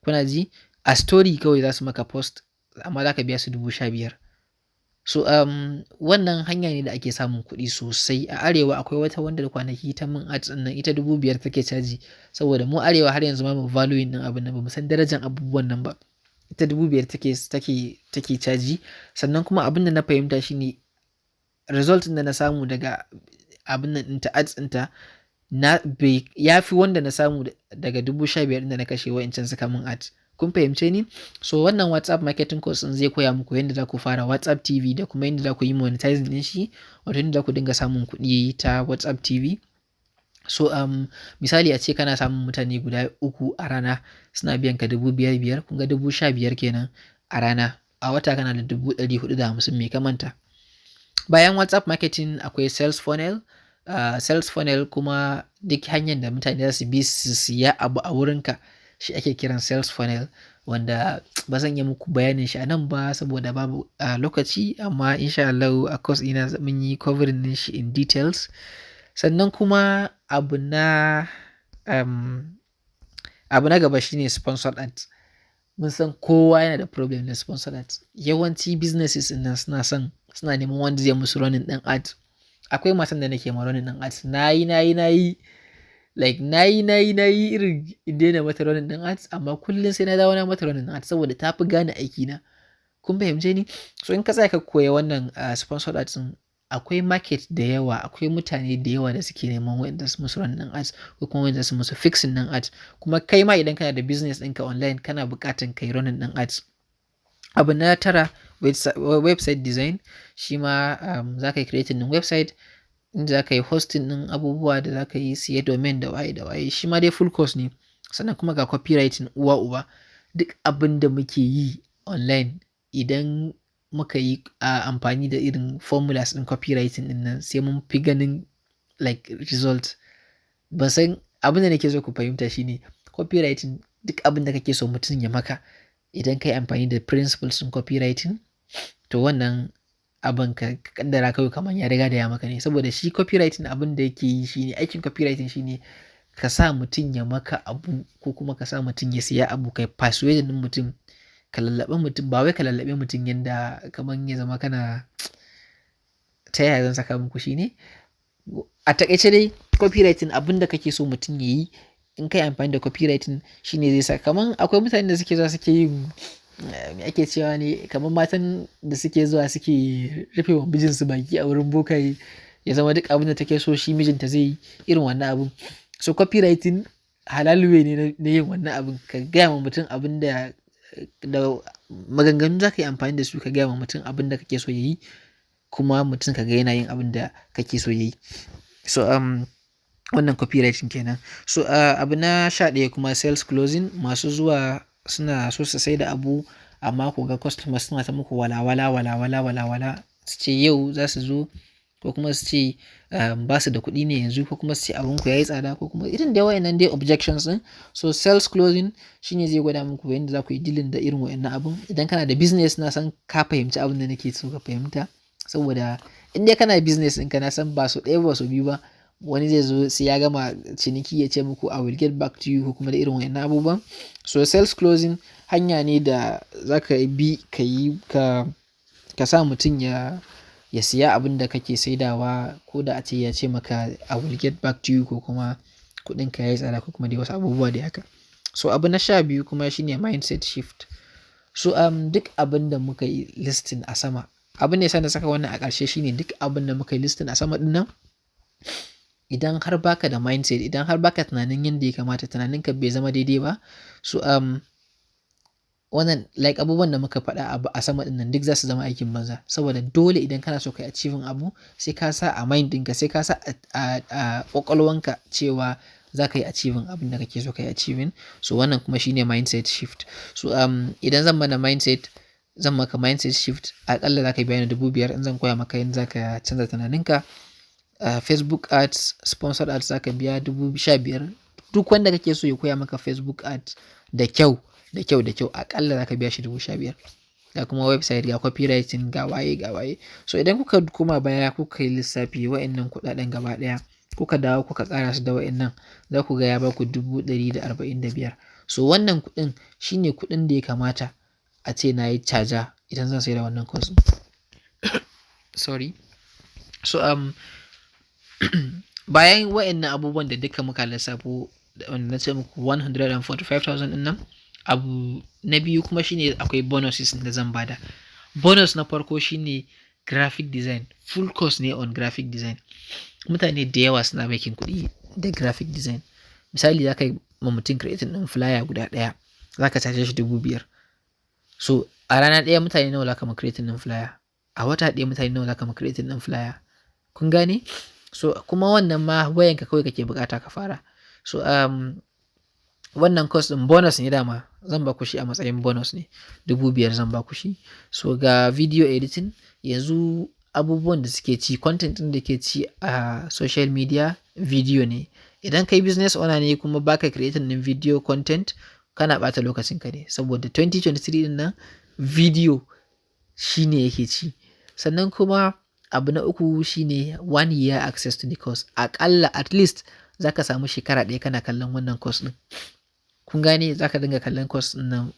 Kuna ji? A story kawai za su maka post, amma za ka biya su 15,000. So wannan hanya ne da ake samun kuɗi sosai. A arewa akwai wata wanda da kwanaki ta min ads ɗin nan, ita 5,000 take caji, saboda mu arewa har yanzu ma mu valuing ɗin abun nan ba, mu san darajar abubuwan nan ba. Ita 5,000 take caji. Sannan kuma abin da na fahimta shine result ɗin da na samu daga abun nan ɗinta, ads ɗinta, na bai ya fi wanda na samu daga 15,000 ɗin da na kashe wa'incan suka min ads. Kun fahimce ni? So wannan WhatsApp marketing course ɗin zai koya muku yadda za ku fara WhatsApp TV da kuma yadda za ku yi monetizing ɗin shi, wato yadda za ku dinga samun kuɗi ta WhatsApp TV. So misali a ce kana samun mutane guda uku a rana suna biyan ka dubu biyar biyar, kun ga 15,000 kenan a rana. A wata kana da 450,000. Me ka manta? Bayan WhatsApp marketing akwai sales funnel. Sales funnel kuma duk hanyar da mutane za su bi su siya abu a wurinka shi ake kiran sales funnel, wanda ba zan iya muku bayanin shi a nan ba saboda babu lokaci, amma insha Allahu a course ɗina mun yi covering ɗin shi in details. Sannan kuma abu na gaba shine sponsored ads. Mun san kowa yana da problem na sponsored ads. Yawanci businesses ɗin nan suna son, suna neman wanda zai musu running ɗin ads. Akwai matan da nake ma running ɗin ads. Nayi, nayi, nayi, like nayi, nayi, nayi irin in daina mata running ɗin ads, amma kullum sai na dawo na mata running ɗin ads saboda ta fi gane aikina. Kun fahimce ni? So in ka tsaya ka koya wannan sponsored ads ɗin, akwai market da yawa, akwai mutane da yawa da suke neman waɗanda su musu running ads ko kuma waɗanda su musu fixing ɗin ads. Kuma kai ma idan kana da business ɗinka online, kana buƙatan kai running ɗin ads. Abu na tara, website design. Shi ma za ka yi creating ɗin website inda za ka yi hosting ɗin abubuwa da za ka yi siya domain da waye da waye. Shi ma dai full course ne. Sannan kuma ga copywriting, uwa uba. Duk abin da muke yi online, idan muka yi amfani da irin formulas ɗin copywriting ɗin nan, sai mun fi ganin like result. Ban san, abin da nake so ku fahimta shine copywriting, duk abin da kake so mutum ya maka, idan ka yi amfani da principles ɗin copywriting, to wannan abin ka kaddara kawai kamar ya riga da ya maka ne. Saboda shi copywriting, abin da yake yi shine, aikin copywriting shine ka sa mutum ya maka abu ko kuma ka sa mutum ya siya abu, kai persuade ɗin mutum, ka lallaɓi mutum. Ba wai ka lallaɓe mutum yanda kamar ya zama kana, ta yaya zan saka muku shi ne? A taƙaice dai, copywriting, abin da kake so mutum ya yi, in ka yi amfani da copywriting shine zai sa. Kaman akwai mutanen da suke zuwa suke yin, me ake cewa ne, kamar matan da suke zuwa suke rufe wa mijinsu baki a wurin bokaye, ya zama duk abin da take so shi mijinta zai yi, irin wannan abun. So copywriting halal way ne na yin wannan abun. Ka gaya wa mutum abin da maganganu za ka yi amfani da su, ka gaya wa mutum abin da kake so ya yi, kuma mutum ka ga yana yin abin da kake so ya yi. So wannan copywriting kenan. So abu na 11 kuma, sales closing. Masu zuwa suna so su sai da abu, amma ku ga customers suna ta muku wala wala wala wala wala wala, su ce yau za su zo, ko kuma su ce ba su da kuɗi ne yanzu, ko kuma su ce abinku yayi tsada, ko kuma irin dai wayannan dai objections ɗin. So sales closing shine zai gwada muku yanda za ku yi dealing da irin wayannan abun. Idan kana da business, na san ka fahimci abin da nake so ka fahimta. Saboda in dai kana business ɗinka, na san ba sau ɗaya ba sau biyu ba wani zai zo sai ya gama ciniki ya ce muku, "I will get back to you," ko kuma da irin wayannan abubuwan. So sales closing hanya ne da za ka bi ka yi ka sa mutum ya siya abin da kake saidawa, ko da ace ya ce maka, "I will get back to you," ko kuma kuɗinka yayi tsada, ko kuma dai wasu abubuwa dai haka. So abu na 12 kuma shine mindset shift. So duk abin da muka yi listing a sama, abin da ya sa na saka wannan a ƙarshe shine duk abin da muka yi listing a sama ɗin nan, idan har baka da mindset, idan har baka tunanin yanda ya kamata, tunaninka bai zama daidai ba, so wannan like abubuwan da muka faɗa a sama ɗin nan duk za su zama aikin banza. Saboda dole idan kana so ka yi achieving abu, sai ka sa a mind ɗinka, sai ka sa a ƙwaƙwalwanka cewa za ka yi achieving abin da kake so ka yi achieving. So wannan kuma shine mindset shift. So idan zan mana mindset, zan maka mindset shift, aƙalla za ka biya ni 5,000 in zan koya maka yadda za ka canza tunaninka. Facebook ads, sponsored ads, za ka biya 15,000. Duk wanda kake so ya koya maka Facebook ads da kyau, da kyau, da kyau, aƙalla za ka biya shi 15,000. Ga kuma website, ga copywriting, ga waye, ga waye. So idan kuka koma baya kuka yi lissafi wa'innan kuɗaɗen gaba ɗaya, kuka dawo kuka ƙara su da wa'innan, za ku ga ya baku 145,000. So wannan kuɗin shine kuɗin da ya kamata a ce na yi caja idan zan sayar da wannan course ɗin. Sorry. So bayan wa'annan abubuwan da duka muka lissafo, wanda na ce muku 145,000 ɗin nan, abu na biyu kuma shine akwai bonuses da zan bada. Bonus na farko shine graphic design. Full course ne on graphic design. Mutane da yawa suna making kuɗi da graphic design. Misali, za ka yi ma mutum creating ɗin flyer guda ɗaya, za ka caje shi 5,000. So a rana ɗaya mutane nawa za ka ma creating ɗin flyer? A wata ɗaya mutane nawa za ka ma creating ɗin flyer? Kun gane? So kuma wannan ma wayanka kawai kake buƙata ka fara. So wannan course ɗin bonus ne dama, zan ba ku shi a matsayin bonus ne. 5,000 zan ba ku shi. So ga video editing. Yanzu abubuwan da suke ci, content ɗin da ke ci a social media, video ne. Idan kai business owner ne kuma baka creating ɗin video content, kana ɓata lokacin ka ne, saboda 2023 ɗin nan video shine yake ci. Sannan kuma abu na uku shine one year access to the course. Aƙalla, at least za ka samu shekara ɗaya kana kallon wannan course ɗin. Kun gane? Za ka dinga kallon course ɗin nan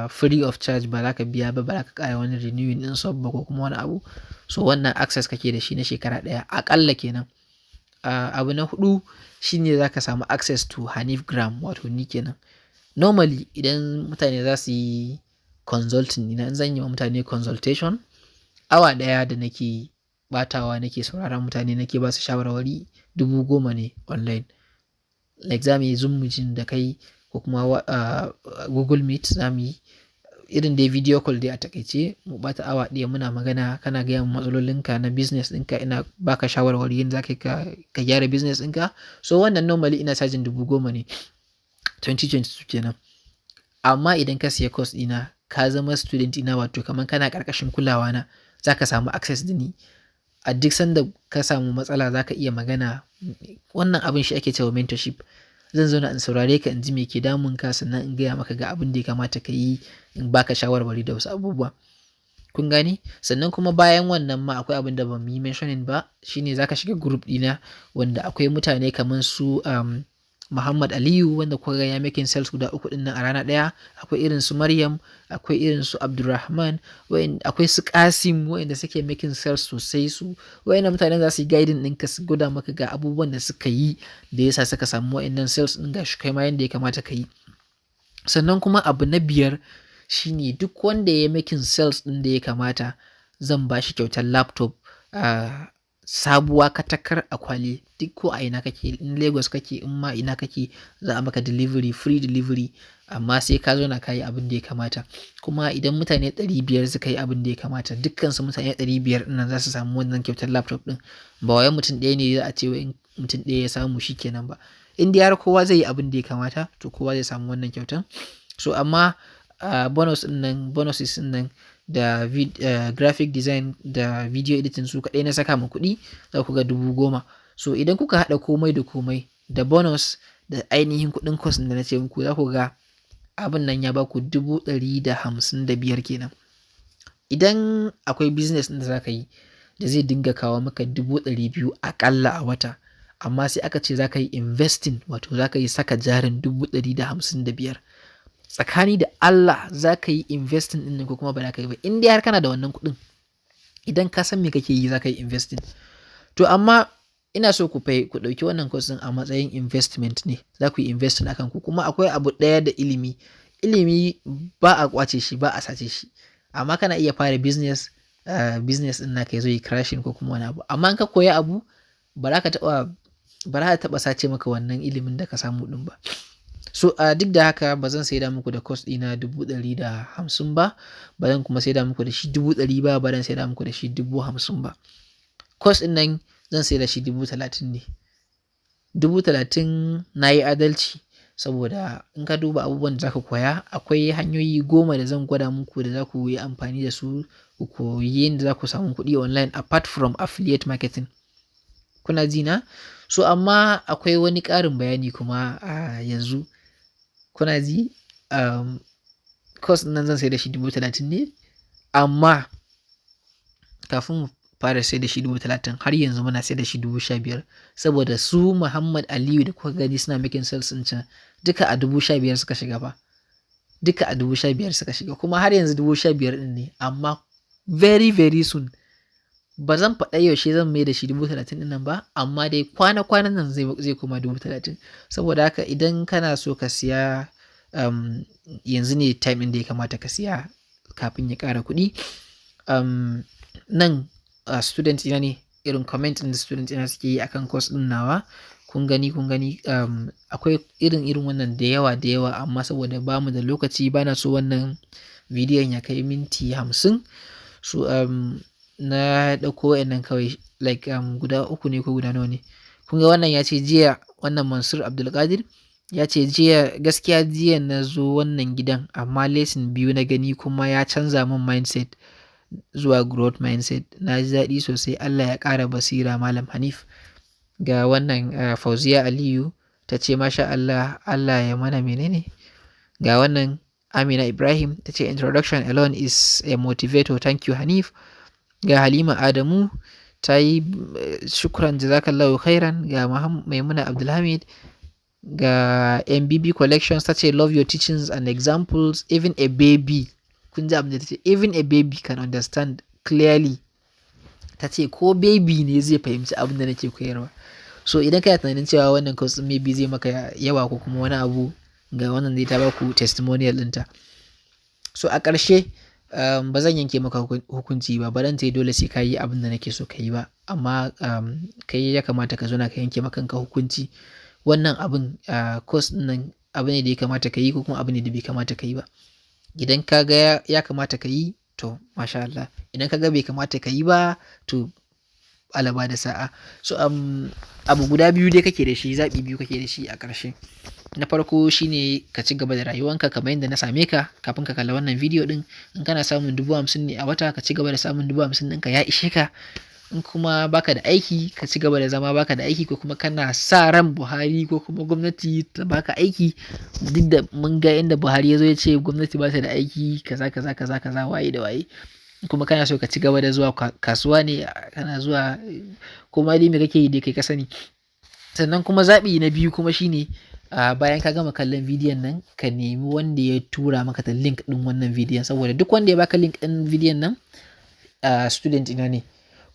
free of charge, ba za ka biya ba, ba za ka ƙara wani renewing ɗin sub ba ko kuma wani abu. So wannan access kake da shi na shekara ɗaya aƙalla kenan. Abu na huɗu shine za ka samu access to Hanif Gram, wato ni kenan. Normally idan mutane za su yi consulting, idan zan yi wa mutane consultation, awa ɗaya da nake ɓatawa nake sauraron mutane, nake ba su shawarwari, 10,000 ne online. Like za mu yi Zoom meeting da kai ko kuma Google Meet, za mu yi irin dai video call dai a takaice, mu ɓata awa ɗaya muna magana, kana gaya min matsalolinka na business ɗinka, ina baka shawarwari yadda za ka gyara business ɗinka. So wannan normally ina charging 10,000 ne, 2022 kenan. Amma idan ka siya course ɗina, ka zama student ɗina, wato kaman kana ƙarƙashin kulawa na, za ka samu access da ni. A duk sanda ka samu matsala za ka iya magana. Wannan abin shi ake cewa mentorship. Zan zauna in saurare ka, in ji me ke damun ka, sannan in gaya maka ga abin da ya kamata ka yi, in baka shawarwari da wasu abubuwa. Kun gane? Sannan kuma bayan wannan ma akwai abin da ban yi mentioning ba, shine za ka shiga group ɗina wanda akwai mutane kamar su Muhammad Aliyu, wanda kuka ga ya making sales guda uku ɗin nan a rana ɗaya. Akwai irin su Maryam, akwai irin su Abdulrahman, akwai su Kasim, wa'inda suke making sales sosai su. Wa'innan mutanen za su yi guiding ɗinka, su gwada maka ga abubuwan da suka yi da ya sa suka samu wa'innan sales ɗin, ga shi kai ma yanda ya kamata ka yi. Sannan kuma abu na biyar shine duk wanda ya yi making sales ɗin da ya kamata, zan ba shi kyautar laptop sabuwa katakar a kwali. Duk ko a ina kake, in Lagos kake, in ma ina kake, za a maka delivery, free delivery, amma sai ka zauna ka yi abin da ya kamata. Kuma idan mutane 500 suka yi abin da ya kamata, dukkansu mutane 500 ɗin nan za su samu wannan kyautar laptop ɗin. Ba wai mutum ɗaya ne za a ce wai in mutum ɗaya ya samu shi kenan ba. In dai har kowa zai yi abin da ya kamata, to kowa zai samu wannan kyautan. So amma bonus ɗin nan, bonuses ɗin nan da graphic design da video editing, su kaɗai na saka ma kuɗi, za ku ga 10,000. So idan kuka haɗa komai da komai, da bonus da ainihin kuɗin course da na ce muku, za ku ga abin nan ya baku 155,000 kenan. Idan akwai business ɗin da za ka yi da zai dinga kawo maka 200,000 aƙalla a wata, amma sai aka ce za ka yi investing, wato za ka yi saka jarin 155,000. Tsakani da Allah, za ka yi investing ɗin nan ko kuma ba za ka yi ba? In dai har kana da wannan kuɗin, idan ka san me kake yi, za ka yi investing. To amma ina so ku ɗauki wannan course ɗin a matsayin investment ne. Za ku yi investing a kanku. Kuma akwai abu ɗaya da ilimi. Ilimi ba a ƙwace shi, ba a sace shi. Amma kana iya fara business, business ɗin naka ya zo yi crashing ko kuma wani abu. Amma in ka koya abu, ba za ka taɓa sace maka wannan ilimin da ka samu ɗin ba. So duk da haka, ba zan saida muku da course ɗina 150,000 ba, ba zan kuma saida muku da shi 100,000 ba, ba zan saida muku da shi 50,000 ba. Course ɗin nan zan saida shi 30,000 ne. 30,000 na yi adalci, saboda in ka duba abubuwan da za ka koya, akwai hanyoyi 10 da zan gwada muku da za ku yi amfani da su ku koyi yanda za ku samu kuɗi online apart from affiliate marketing. Kuna ji na? So amma akwai wani ƙarin bayani kuma a yanzu. Kuna ji? Course ɗin nan zan saida shi 30,000 ne, amma kafin mu fara saida shi 30,000, har yanzu muna saida shi 15,000, saboda su Muhammad Aliyu da kuka gani suna making sales ɗin can, duka a 15,000 suka shiga fa. Duka a 15,000 suka shiga, kuma har yanzu 15,000 ɗin ne, amma very very soon Ba zan faɗa yaushe zan mai da shi 30,000 ɗin nan ba, amma dai kwana-kwanan nan zai koma 30,000. Saboda haka idan kana so ka siya, yanzu ne time ɗin da ya kamata ka siya kafin ya ƙara kuɗi. Nan student ina ne, irin comment ɗin da student ina suke yi akan course ɗin nawa. Kun gani, kun gani, akwai irin wannan da yawa da yawa, amma saboda bamu da lokaci bana so wannan bidiyon ya kai minti 50. So na ɗauko wayannan kawai, like guda uku ne ko guda nawa ne. Kun ga wannan ya ce jiya, wannan Mansur Abdulkadir ya ce jiya, gaskiya jiya na zo wannan gidan amma lesson biyu na gani kuma ya canza min mindset zuwa growth mindset. Na ji daɗi sosai, Allah ya ƙara basira, Malam Hanif. Ga wannan Fauziya Aliyu ta ce masha Allah, Allah ya mana menene. Ga wannan Amina Ibrahim ta ce introduction alone is a motivator, thank you, Hanif. Ga Halima Adamu ta yi shukran, jazakallahu khairan. Ga Maimuna Abdulhamid. Ga MBB Collections ta ce love your teachings and examples, even a baby. Kun ji abin da ta ce, even a baby can understand clearly. Ta ce ko baby ne zai fahimci abin da nake koyarwa. So idan kana tunanin cewa wannan course maybe zai maka yawa ko kuma wani abu, ga wannan dai ta baku testimonial ɗinta. So a ƙarshe, ba zan yanke maka hukunci ba, ba zan ce dole sai ka yi abin da nake so ka yi ba, amma kai ya kamata ka zauna ka yanke ma kanka hukunci. Wannan abun, course ɗin nan, abu ne da ya kamata ka yi ko kuma abu ne da bai kamata ka yi ba. Idan ka ga ya kamata ka yi, to masha Allah. Idan ka ga bai kamata ka yi ba, to Allah ba da sa'a. So abu guda biyu dai kake da shi, zaɓi biyu kake da shi a ƙarshe. Na farko shine ka ci gaba da rayuwanka kamar yadda na same ka kafin ka kalla wannan bidiyo ɗin. In kana samun 50,000 ne a wata, ka ci gaba da samun 50,000 ɗinka, ya ishe ka. In kuma baka da aiki, ka ci gaba da zama baka da aiki, ko kuma kana sa ran Buhari ko kuma gwamnati ta baka aiki. Duk da mun ga inda Buhari ya zo ya ce gwamnati ba ta da aiki, kaza kaza kaza kaza, waye da waye. Kuma kana so ka ci gaba da zuwa kasuwa ne, kana zuwa, kuma dai me kake yi dai kai ka sani. Sannan kuma zaɓi na biyu kuma shine, bayan ka gama kallon bidiyon nan, ka nemi wanda ya tura maka da link ɗin wannan bidiyon, saboda duk wanda ya baka link ɗin bidiyon nan, student ina ne.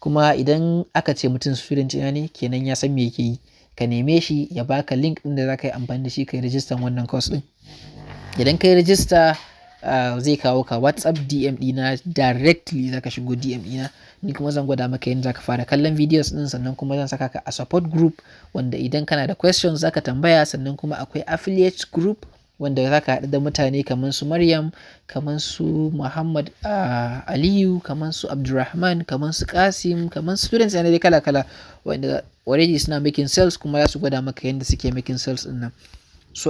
Kuma idan aka ce mutum student ina ne, kenan ya san me yake yi. Ka neme shi ya baka link ɗin da za ka yi amfani da shi ka yi register wannan course ɗin. Idan ka yi register, zai kawo ka WhatsApp DM ɗina directly, za ka shigo DM ɗina. Ni kuma zan gwada maka yadda za ka fara kallon videos ɗin, sannan kuma zan saka ka a support group wanda idan kana da questions za ka tambaya. Sannan kuma akwai affiliate group wanda za ka haɗu da mutane kamar su Maryam, kamar su Muhammad Aliyu, kamar su Abdulrahman, kamar su Kasim, kamar students yana dai kala kala wanda already suna making sales, kuma za su gwada maka yadda suke making sales ɗin nan. So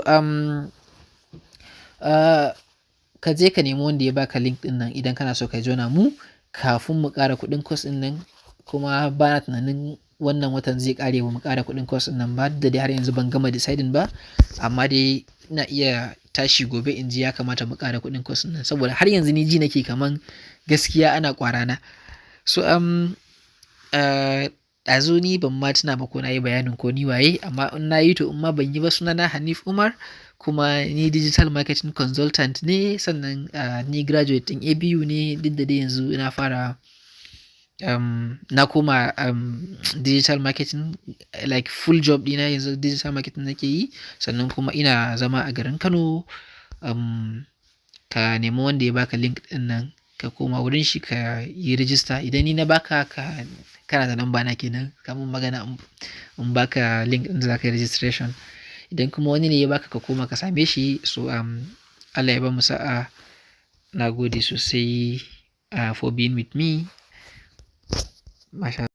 ka je ka nemi wanda ya baka link ɗin nan idan kana so ka jona mu kafin mu ƙara kuɗin course ɗin nan. Kuma bana tunanin wannan watan zai ƙare ba mu ƙara kuɗin course ɗin nan ba, duk da dai har yanzu ban gama deciding ba, amma dai ina iya tashi gobe in ji ya kamata mu ƙara kuɗin course ɗin nan, saboda har yanzu ni ji nake kaman gaskiya ana ƙwara na. So ɗazu ni ban ma tuna ba ko na yi bayanin ko ni waye, amma in na yi to, in ma ban yi ba, sunana Hanif Umar, kuma ni digital marketing consultant ne. Sannan ni graduate ɗin ABU ne, duk da dai yanzu na fara, na koma digital marketing, like full job ɗina yanzu digital marketing nake yi. Sannan kuma ina zama a garin Kano. Ka nemi wanda ya baka link ɗin nan, ka koma wurin shi ka yi register. Idan ni na baka, kana da number na kenan, ka mun magana in baka link ɗin da za ka yi registration. Idan kuma wani ne ya baka, ka koma ka same shi. So Allah ya bamu sa'a. Na gode sosai for being with me. Masha.